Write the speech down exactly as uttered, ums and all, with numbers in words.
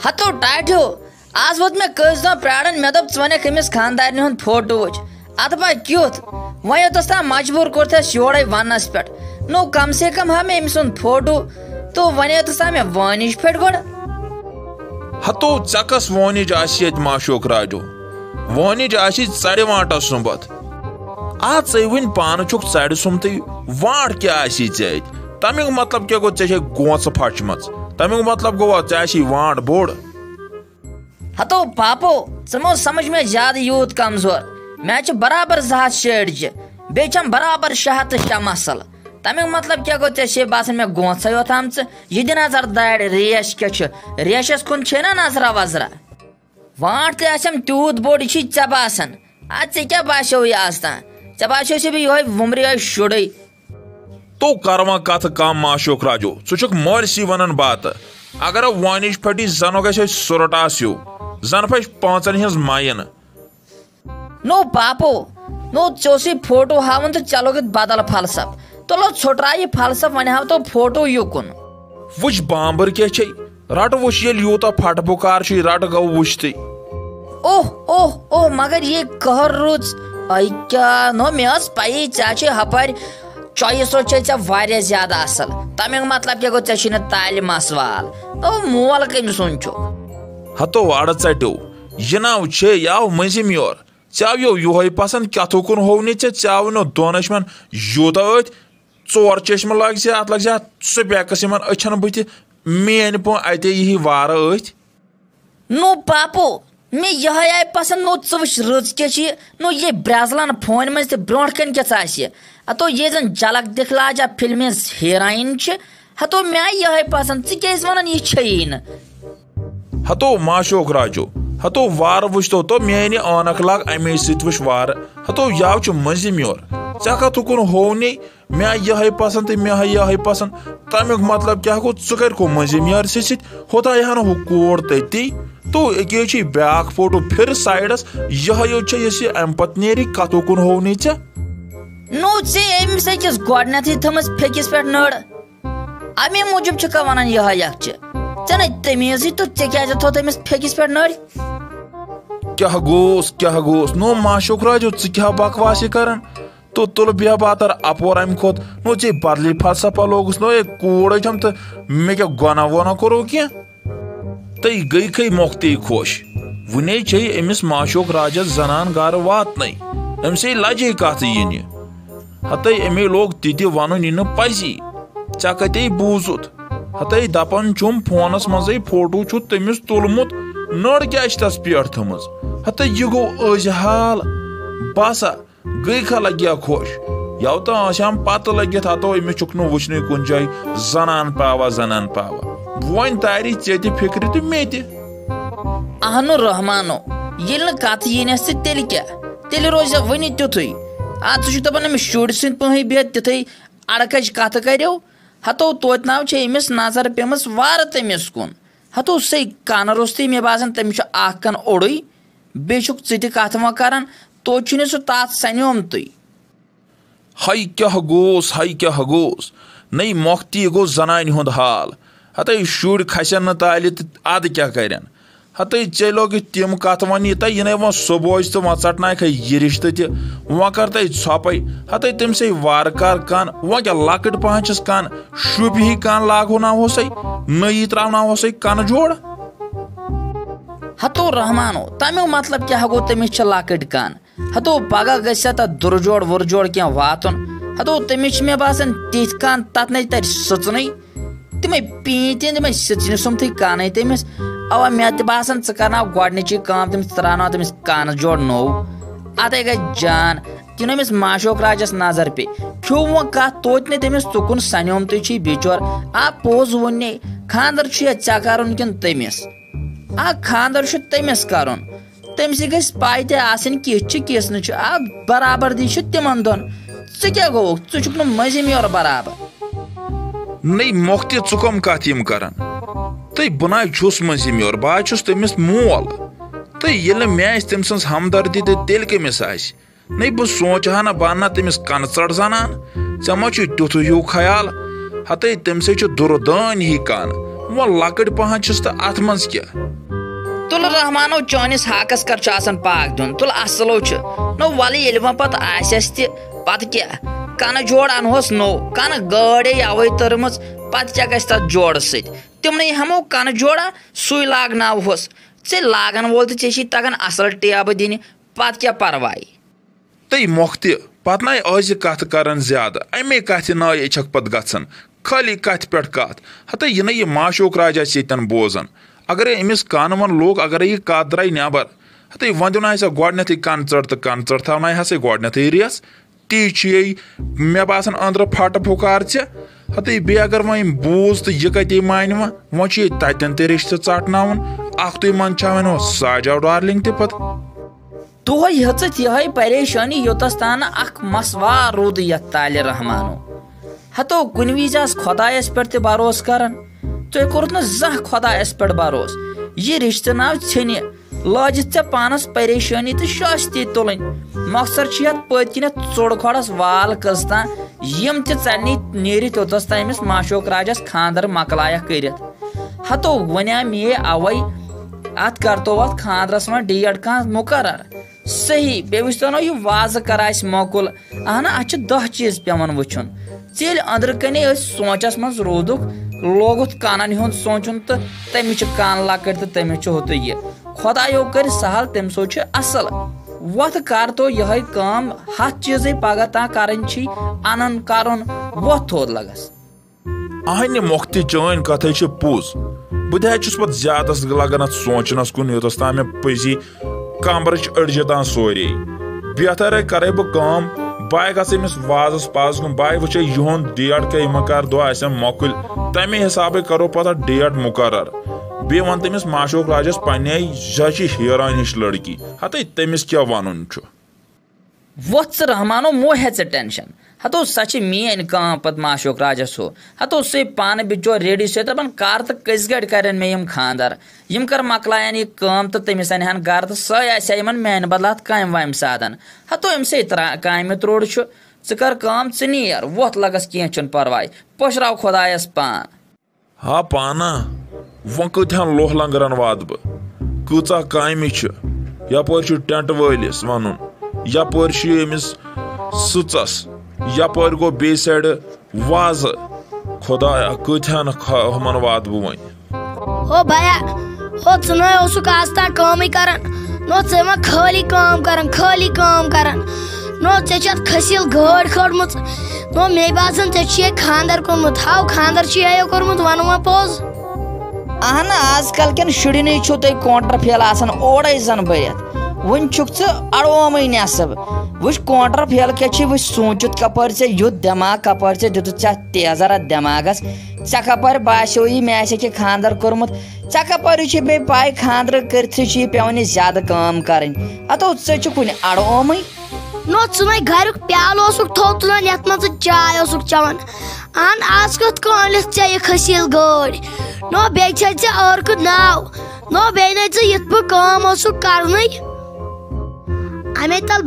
ہتو ٹاٹھیو، آز ووت مےٚ کٔژ دۄہ پرٛاران، مےٚ دوٚپ ژٕ وَنکھ أمِس خانٛدارنہِ ہُنٛد فوٹو وٕچھ۔ اَدٕ با کیُتھ؟ وۄنۍ یوٚتَس تام مجبوٗر کوٚرتھَس یورَے وَننَس پٮ۪ٹھ۔ نو، کم سے کم ہا مےٚ أمۍ سُنٛد فوٹو، تہٕ وۄنۍ یوٚتَس تام مےٚ وٲنِج پھٔٹۍ گۄڈٕ۔ ہتو، ژےٚ کس وٲنِج آسی ییٚتہِ معشوق راجو؟ وٲنِج آسی ژرِ وانٹس سُمبتھ۔ آ، ژٕے وٕنۍ پانہٕ چھُکھ ژرِ سُمتٕے، وانٹ کیٛاہ آسی ژےٚ اَتہِ؟ تَمیُک مطلب کیٛاہ گوٚو، ژےٚ چھے گونٛژھ پھچمٕژ؟ تَمیُک مطلب گوٚوا ژےٚ آسی وانٹ بوٚڑ؟ ہتو پاپو، ژٕ مہ سمجھ مےٚ زیادٕ یوٗت کمزور۔ مےٚ چھِ برابر زٕ ہتھ شیٹھ جہِ، بیٚیہِ چھَم برابر شےٚ ہتھ تہٕ شےٚ مسل۔ تَمیُک مطلب کیٛاہ گوٚو، ژےٚ چھے باسان مےٚ گونٛژھے یوت آمژٕ؟ یہِ دِ نظر دارِ، ریش کیٛاہ چھُ؟ ریشس کُن چھے نا نظرا وظرا؟ وانٹ تہِ آسٮ۪م تیوٗت بوٚڑ، یہِ چھی ژےٚ باسان۔ اَدٕ ژےٚ کیٛاہ باسیووُے آز تام؟ ژےٚ باسیو ژےٚ بیٚیہِ یِہوٚے وُمرِ یِہوٚے شُرُے۔ تو کر وۄنۍ کتھٕ کم معشوق راجو، ژٕ چھُکھ مٲرۍ سی ونان باتہٕ۔ اگر وٲنِج پھٹی زنو گژھِ أسۍ سُرٹ آسیو، زن پھچ پانٛژن ہٕنٛز ماین۔ نو پاپو، نو ژےٚ اوسُے فوٹو ہاوُن تہٕ ژےٚ لوگُتھ بدل فلسف۔ تُلو ژھوٚٹرا یہِ فلسف، وۄنۍ ہاو تو فوٹو یُکُن۔ وٕچھ بامبر کیٛاہ چھے، رٹ وٕچھ ییٚلہِ یوٗتاہ پھٹہٕ بُکار چھُے، رٹ گوٚو وٕچھتٕے۔ اوہ، اوہ، اوہ، مگر یہِ قہر رُژ۔ اے کیٛاہ، نو مےٚ ٲس پَیی ژےٚ چھے ہپٲرۍ چویِس روز چھے ژےٚ واریاہ زیادٕ اصل۔ تَمیُک مطلب کیٛاہ گوٚو، ژےٚ چھُے نہٕ تالہِ مس وال۔ نو مول کٔمۍ سُنٛد چھُکھ؟ ہتو اڑٕ ژٹیو، یہِ ناو چھے یاو مٔنٛزِم یور۔ ژےٚ آو یو یُہوے پسند، کیٛاہ تھوکُن ہوو نہٕ ژےٚ؟ ژےٚ آو نہٕ دۄن ٲسمن یوٗتاہ أتھۍ۔ ژور چشمہٕ لٲگۍ زِ، اتھ لٲگۍ زِ اتھ سپیکس یِمن أچھن بٕتھِ۔ میٲنۍ پٲٹھۍ اتے یِہی وارٕ أتھۍ۔ نو پاپو، مےٚ یِہوٚے آے پسند۔ نو ژٕ وٕچھ رٕژ کیٛاہ چھِ یہِ۔ نو یہِ برٛزلان فونہِ منٛز تہِ برونٛٹھ کنہِ کیٛاہ ژٕ آسہِ یہِ۔ ہتو یہِ زن جھلک دِکھلاجا فلمہِ ہٕنٛز ہیٖراین چھِ۔ ہتو مےٚ آے یِہوٚے پسند، ژٕ کیٛازِ ونان یہِ چھیی نہٕ؟ ہتو معشوق راجو، ہتو وارٕ وٕچھتو تو میانہِ عٲنکھ لاگ امی سۭتۍ وٕچھ وارٕ۔ ہتو یاو چھُ مٔنٛزِم یور۔ ژےٚ کتھ اُکُن ہوو نے؟ مےٚ آے یِہوٚے پسند تہٕ مےٚ آے یِہوٚے پسند۔ تمیُک مطلب کیٛاہ گوٚو؟ ژٕ کتہِ گوٚو مٔنٛزِم یارسٕے سۭتۍ؟ ہوٚتاے ہن ہُہ کوٗر تٔتی۔ تو أکیٛاہ چھُے بیٛاکھ فوٹو پھِر سایڈس، یِہوٚے یوت چھےٚ یۄس یہِ امہِ پتہٕ نیرِ، کتھ اُکُن ہوو نے ژےٚ؟ نو ژےٚ أمِس أکِس گۄڈٕنیتھٕے تھٲمٕژ پھیٚکِس پٮ۪ٹھ نٔر۔ اَمے موٗجوٗب چھُکھا وَنان یِہوٚے اکھ چھِ؟ ژےٚ نے تمیٖزٕے تہٕ ژےٚ کیٛازِ تھٲو تٔمِس پھیٚکِس پٮ۪ٹھ نٔر؟ کیٛاہ گوٚوس، کیٛاہ گوٚوس؟ نو معشوق راجو، ژٕ کیٛاہ بکواس یہِ کران؟ تو تُلہٕ بیٚہہ بہٕ تَرٕ اَپور اَمہِ کھۄتہٕ۔ نو ژےٚ بدلٕے فلسفہ لوگُس، نو ہے کوٗر أچھم تہٕ مےٚ کیٛاہ گۄناہ وۄناہ کوٚرُو کینٛہہ؟ تہٕ یہِ گٔے کھے مۄختی خۄش۔ وُنے چھے أمِس معشوق راجس زنان گرٕ واتنَے۔ أمۍ سے لجے کتھ یِنہِ۔ ہتے أمے لوگ تہِ تہِ ونُن یہِ نہٕ پزی۔ ژےٚ کتے بوٗزُتھ؟ ہتے دپان چھُم فونس منٛزے فوٹو چھُ تٔمِس تُلمُت، نٔر کیٛاہ چھِ تس پٮ۪ٹھ تھٲمٕژ؟ ہتے یہِ گوٚو أزۍ حال۔ باسا، گٔے کھا لگیا خۄش؟ یوٕ تہٕ آسہِ ہم پتہٕ لٔگِتھ ہتو أمِس چھُکھ نہٕ وٕچھنُے کُنہِ جایہِ، زنان پاوا، زنان پاوا۔ وۄنۍ تاری ژےٚ تہِ فکرِ تہٕ مےٚ تہِ۔ اہنو رحمانو، ییٚلہِ نہٕ کتھ یِنس تہٕ تیٚلہِ کیٛاہ؟ تیٚلہِ روزِ وُنہِ تیُتھُے۔ آ، ژٕ چھُکھ دپان أمِس شُرۍ سٕنٛدۍ پٲٹھۍ بِہِتھ تِتھُے اڑکج کتھٕ کٔرِو؟ ہتو توتہِ ناو چھےٚ أمِس نظر پیمٕژ وارٕ تٔمِس کُن۔ ہتو سُے کنہٕ روٚستُے، مےٚ باسان تٔمِس چھُ اکھ کن اوٚڑُے۔ بیٚیہِ چھُکھ ژٕ تہِ کتھٕ وۄنۍ کران، توتہِ چھُنہٕ سُہ تتھ سنیومتُے۔ ہاے کیٛاہ گوٚوس، ہاے کیٛاہ گوٚوس؟ نٔے مۄختی گوٚو زنانہِ ہُنٛد حال۔ ہتے شُرۍ کھسن نہٕ تالہِ تہٕ ادٕ کیٛاہ کرن؟ ہتے ژےٚ لوگُتھ تِم کتھٕ ونہِ، یہِ تہ یِنَے وۄنۍ سُہ بوزِ تہٕ وۄنۍ ژٹناوکھے یہِ رشتہٕ تہِ۔ وۄنۍ کر تہٕ ژھۄپے۔ ہتے تٔمۍ سے وارٕ کار کن، وۄنۍ کیٛاہ لۄکٕٹ پہن چھس کن، شوٗبہِ ہی کن لاگہٕ ہو ناوہوسے، نٔیی تراوناوہوسے کنہٕ جوڑ۔ ہتو رحمانو، تمیُک مطلب کیٛاہ گوٚو تٔمِس چھِ لۄکٕٹۍ کن؟ ہتو پگاہ گژھِ ہا تتھ دُرجوڑ وُرجوڑ کینٛہہ واتُن۔ ہتو تٔمِس چھِ مےٚ باسان تِتھۍ کن تتھ نے ترِ سٕژنٕے۔ تِمے پیٖنتۍ، تِمے سٕژنہِ سُمتھٕے کن تٔمِس۔ اوا مےٚ تہِ باسان ژٕ کرناو گۄڈنِچی کٲم، تٔمِس تراوناو تٔمِس کنہٕ جوڑ نوٚو۔ ادے گژھِ جان۔ یُن أمِس معشوق راجس نظر پیٚیہِ۔ کھیوٚو وۄنۍ کتھ توتہِ نے تٔمِس ژُکُن سنیومتُے چھُے بِچور۔ آ پوٚز ووٚن نے، خانٛدر چھُ یا ژےٚ کرُن کِنہٕ تٔمِس؟ آ خانٛدر چھُ تٔمِس کرُن۔ تٔمۍ سٕے گژھِ پاے تہِ آسٕنۍ کِژھ چھِ کِژھ نہٕ چھِ۔ آ برابردی چھِ تِمن دۄن۔ ژٕ کیٛاہ گوٚوُکھ؟ ژٕ چھُکھ نہٕ مٔنٛزِم یورٕ برابر۔ نٔے مۄختہِ ژٕ کۄم کتھ یِم کران؟ تہٕ بہٕ ناے چھُس مٔنٛزِم یورٕ، بہٕ حظ چھُس تٔمِس مول۔ تہٕ ییٚلہِ نہٕ مےٚ آسہِ تٔمۍ سٕنٛز ہمدردی تہٕ تیٚلہِ کٔمِس آسہِ؟ نَے بہٕ سونٛچہٕ ہا نہ، بہٕ اَنہٕ نا تٔمِس کَنہٕ ژَٹ زَنان۔ ژےٚ ما چھُے تیُتھُے ہیوٗ خیال؟ ہَتَے تٔمۍ سٕے چھُ دُرٕ دٲنۍ ہی کَن۔ وۄنۍ لۄکٕٹۍ پہن چھِس تہٕ اتھ منٛز کیٛاہ؟ تُل رحمانو، چٲنِس حقس کر چھُ آسان پاک دیُن؟ تُل اصلو چھُ۔ نو ولہٕ ییٚلہِ وۄنۍ پتہٕ آسٮ۪س تہِ، پتہٕ کیٛاہ؟ کنہٕ جوڑ انہوس نوٚو، کنہٕ گٲڑے اوے تٔرمٕژ، پتہٕ کیٛاہ گژھِ تتھ جوڑٕ سۭتۍ؟ تِمنٕے ہٮ۪مو کنہٕ جوڑا، سُے لاگناوہوس۔ ژےٚ لاگن وول تہٕ ژےٚ چھی تگان اصل ٹیبہٕ دِنہِ، پتہٕ کیٛاہ پرواے؟ تہٕ مۄختہِ، پتہٕ نَے ٲسۍ یہِ کتھ کران زیادٕ، امے کتھِ ناے چھکھ پتہٕ گژھان۔ خٲلی کتھِ پٮ۪ٹھ کتھ۔ ہتے یہِ نَے یہِ معشوق راجا چھِ ییٚتٮ۪ن بوزان۔ اگرے أمِس کن وَن لوٚگ، اگرے یہِ کتھ درٛاے نٮ۪بر، ہتے وۄنۍ دِناے سا گۄڈنیتھٕے کنہٕ ژٔٹ تہٕ کنہٕ ژٔٹ تھاوناے ہسے گۄڈنیتھٕے ریس۔ تی چھُ یے، مےٚ باسان، أنٛدرٕ پھٹہٕ پھُکار ژےٚ۔ ہتے بیٚیہِ اگر وۄنۍ أمۍ بوٗز تہٕ یہِ کتے مانہِ وۄنۍ؟ وۄنۍ چھُ یے تتٮ۪ن تہِ رشتہٕ ژٹناوُن۔ اکھتُے منٛدچھاوٕنۍ ہُہ ساجاو ڈارلنگ تہِ پتہٕ۔ دۄہے ہیژٕتھ یہے پریشانی، یوٚتس تانۍ اکھ مسوار روٗدٕے یتھ طالِ رحمانو۔ ہتو کُنہِ وِزِ آس خۄدایس پٮ۪ٹھ تہِ بھروسہٕ کران، تُہۍ کوٚرُتھ نہٕ زانٛہہ خۄدایس پٮ۪ٹھ بھروسہٕ۔ یہِ رشتہٕ ناو ژھیٚنہِ، لٲجِتھ ژےٚ پانس پریشٲنی تہٕ شٲستی تُلٕنۍ۔ مۄخصر چھِ یتھ پٔتۍ کِنٮ۪تھ ژوٚڑ کھۄڈس وال کٔژ تام، یِم تہِ ژَلنٕے نیٖرِتھ یوٚتس تام أمِس معشوق راجس خانٛدر مۄکلایکھ کٔرِتھ۔ ہتو وَنیٛا مے اوے، اتھ کرتو اتھ خانٛدرس وۄنۍ ڈیٹ کانٛہہ مُقرر۔ صحیح، بیٚیہِ وٕچھتو نہ یہِ وازٕ کر آسہِ مۄکُل۔ اہنہ، اتھ چھِ دَہ چیٖز پٮ۪وان وٕچھُن۔ ژیٚلہِ أنٛدرٕ کنے أسۍ سونٛچس منٛز روٗدُکھ، لوگُتھ کانن ہُنٛد سونٛچُن تہٕ تٔمِس چھِ کان لۄکٕٹۍ تہٕ تٔمِس چھُ ہُتُے یہِ۔ خۄدایو کٔرۍ سہل، تٔمۍ سُنٛد چھُ اصل۔ وۄتھ کر تو یِہے کٲم، ہتھ چیٖزٕے پگاہ تام کرٕنۍ چھی، انُن کرُن، وۄتھ تھوٚد لگس۔ اہنہِ مۄختہِ، چٲنۍ کتھے چھِ پوٚز۔ بہٕ تہِ حظ چھُس پتہٕ زیادس لگان اتھ سونٛچنس کُن، یوٚتس تام مےٚ پٔزی کمبرٕچ أڈجہِ تام سورے۔ بہتر ہے کرے بہٕ کٲم، بہٕ ہے گژھٕ أمِس وازس پازس کُن، بہٕ ہے وٕچھے یِہُنٛد ڈیٹ کیٛاہ، یِمن کر دۄہ آسن مۄکٕلۍ، تمے حسابے کرو پتہٕ اتھ ڈیٹ مُقرر۔ بیٚیہِ ون تٔمِس معشوق راجس پننے، یہِ چھِ حیران ہِش لڑکی، ہتے تٔمِس کیٛاہ ونُن چھُ۔ وۄتھ ژٕ رحمانو، مو ہےٚ ژٕ ٹینشن۔ ہتو سۄ چھِ میٲنۍ کٲم پتہٕ معشوق راجس ہُہ۔ ہتو سُے پانہٕ بِچور ریڈی سۭتۍ دپان کر تہٕ کٔژِ گرِ کرن مےٚ یِم خانٛدر۔ یِم کر مۄکلاین یہِ کٲم تہٕ تٔمِس انہِ ہن گرٕ تہٕ سۄے آسہِ ہا یِمن میانہِ بدلہٕ اتھ کامہِ وامہِ سادن۔ ہتو أمۍ سٕے ترا-، کامہِ تروڑ چھُ۔ ژٕ کر کٲم، ژٕ نیر، وۄتھ لگس، کینٛہہ چھُنہٕ پرواے۔ پٔشراو خۄدایس پان۔ ہا پانا، وۄنۍ کۭتہن لوہ لنگرن واتہٕ بہٕ؟ کۭژاہ کامہِ چھِ؟ یپٲرۍ چھُ ٹینٹ وٲلِس ونُن، یپٲرۍ چھُ أمِس سٕژس، یپٲرۍ گوٚو بیٚیہِ سایڈٕ وازٕ۔ خۄدایا، کۭتہن خ-، ہُمن واتہٕ بہٕ وۄنۍ؟ ہو بیا، ہو ژٕ نَے اوسُکھ آز تام کٲمٕے کران، نو ژٕ ما خٲلی کٲم کران، خٲلی کٲم کران۔ نو ژےٚ چھِ اَتھ کھٔسیٖل گٲڑۍ کھٲڑمٕژ۔ نو مے باسان ژےٚ چھُے خانٛدر کوٚرمُت۔ ہاو خانٛدر چھُے یو کوٚرمُت، وَنہٕ وۄنۍ پوٚز۔ اہن، آز کل کٮ۪ن شُرٮ۪نٕے چھُو تُہۍ کونٹر فیل آسان اورَے زن بٔرِتھ۔ وٕنۍ چھُکھ ژٕ اڑومٕے نٮ۪صٕب۔ وٕچھ کونٹر فیل کیٛاہ چھُے، وٕچھ سوٗنٛچِتھ کپٲرۍ ژےٚ یُتھ دٮ۪ماغ، کپٲرۍ ژےٚ دیُتُتھ ژےٚ اَتھ تیزر اَتھ دٮ۪ماغس۔ ژےٚ کپٲرۍ باسیو یہِ مےٚ آسہِ کہِ خانٛدر کوٚرمُت؟ ژےٚ کپٲرۍ چھُے مےٚ پَے خانٛدر کٔرتھٕے چھُ یہِ پٮ۪وان یہِ زیادٕ کٲم کرٕنۍ؟ ہتو ژٕ چھُکھ وٕنہِ اڑومٕے۔ نو ژٕ نے گریُک پیالہٕ اوسُکھ تھوٚومُت تُلان یتھ منٛز ژٕ چاے اوسُکھ چٮ۪وان۔ اہن، آز کتھ کٲلِس ژےٚ یہِ کھٔسیٖل گٲڑۍ؟ نو بیٚیہِ چھے ژےٚ عٲرقہٕ ناو۔ نو بیٚیہِ نے ژٕ یِتھ پٲٹھۍ کٲم اوسُکھ کرنٕے۔ امے تل